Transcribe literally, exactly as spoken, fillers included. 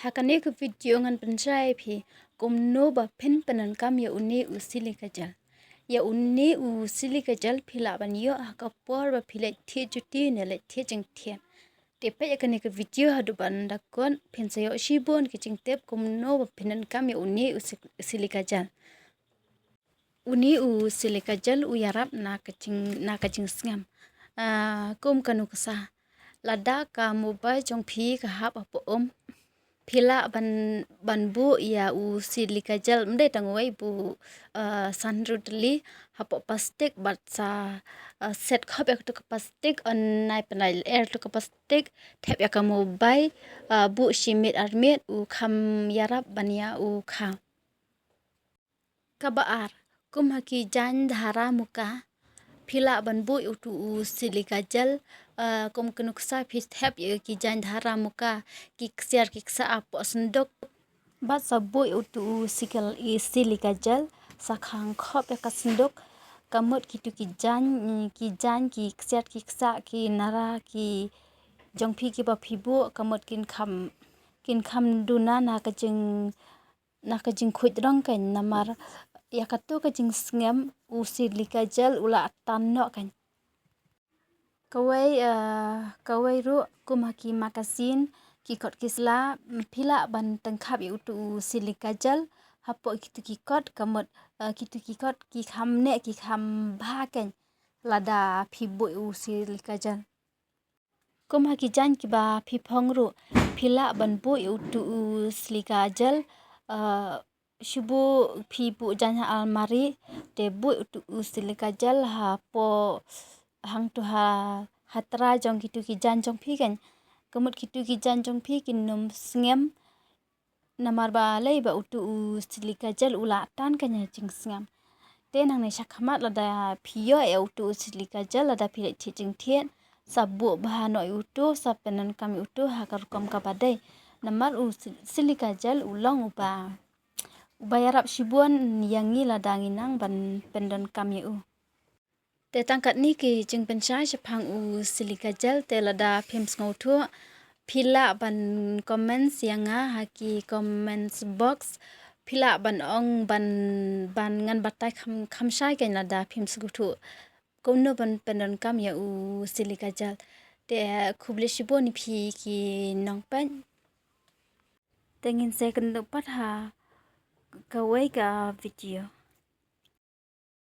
Ha kane ka video ngan pynshai phi kumno ba phin pyndonkam ïa une u Silica Gel. Ïa une u Silica Gel phi lah ban ïoh ha ka por ba phi leit thied juti ne leit thied jingthied. Te peit ïa kane ka video haduh ban da kut, phin sa ïoh shibun ki jingtip kumno ba phin donkam ïa une u Silica Gel. Une u Silica Gel u ïarap na ka jing, na ka jingsngem. Ah, kum ka nuksa, lada ka mobile jong phi ka hap hapoh um, phi lah ban, ban buh ïa u Silica Gel, ym dei tang uwei, buh, ah, san hynriew tylli hapoh plastik bad sa, ah, set khop ïa kato ka plastik, yn nai pynlait lyer kato ka plastik, thep ïa ka mobile, ah, buh shi miet ar miet, u kham ïarap ban ïa u khaw. Kaba ar, kum ha ki jaiñ dhara muka, phi lah ban buh utu u Silica Gel, ah, kum ka nuksa phi thep ïa ki jaiñ dhara muka, ki ksiar ki ksah hapoh synduk. Bad sa buh utu u Silica Gel, sa khang khop ïa ka synduk, ka mut kitu ki jaiñ, ki jaiñ ki ksiar ki ksah ki nara ki jong phi kiba phi buh, ka mut kin kham, kin kham duna na ka jing na ka jingkhuid rong keiñ, namar ïa kato ka jingsngem u Silica Gel u la tan noh keiñ. Kawei, ah, kawei ruh kum ha ki magazine, ki kot ki sla, phi lah ban tyngkhap ïa utu u Silica Gel hapoh kitu ki kot, ka mut, ah, kitu ki kot ki kham neh ki kham bha keiñ lada phi buh u Silica Gel. Kum ha ki jaiñ kiba phi phong ruh, phi lah ban buh utu u Silica Gel, ah, shu buh, phi buh jaiñ ha almari, te buh utu u Silica Gel hapoh hangtu ha, ha trai jong kitu ki jaiñ jong phi keiñ. Ka mut kitu ki jaiñ jong phi kin ym sngem, namar balei, ba utu u Silica Gel u la tan keiñ ha jingsngem. Te nangne shakhmat lada phi ïoh ïa utu u Silica Gel lada phi leit thied jingthied, sa buh bha noh ïa utu, sa pyndonkam ïa utu ha ka rukom kaba dei. Namar u Silica Gel u long uba, uba ïarap shibun ïa ngi lada ngi nang ban pyndonkam ïa u. Te tang katne ki jingpynshai shaphang u Silica Gel, te lada phim sngewthuh, phi lah ban comment ïa nga ha ki comments box, phi lah ban ong ban, ban ngan batai kham, kham shai keiñ lada phim sngewthuh kumno ban pyndonkam ïa u Silica Gel. Te khublei shibun ïa phi ki nongpeit. Te ngin sa ïakynduh pat ha kawei ka video.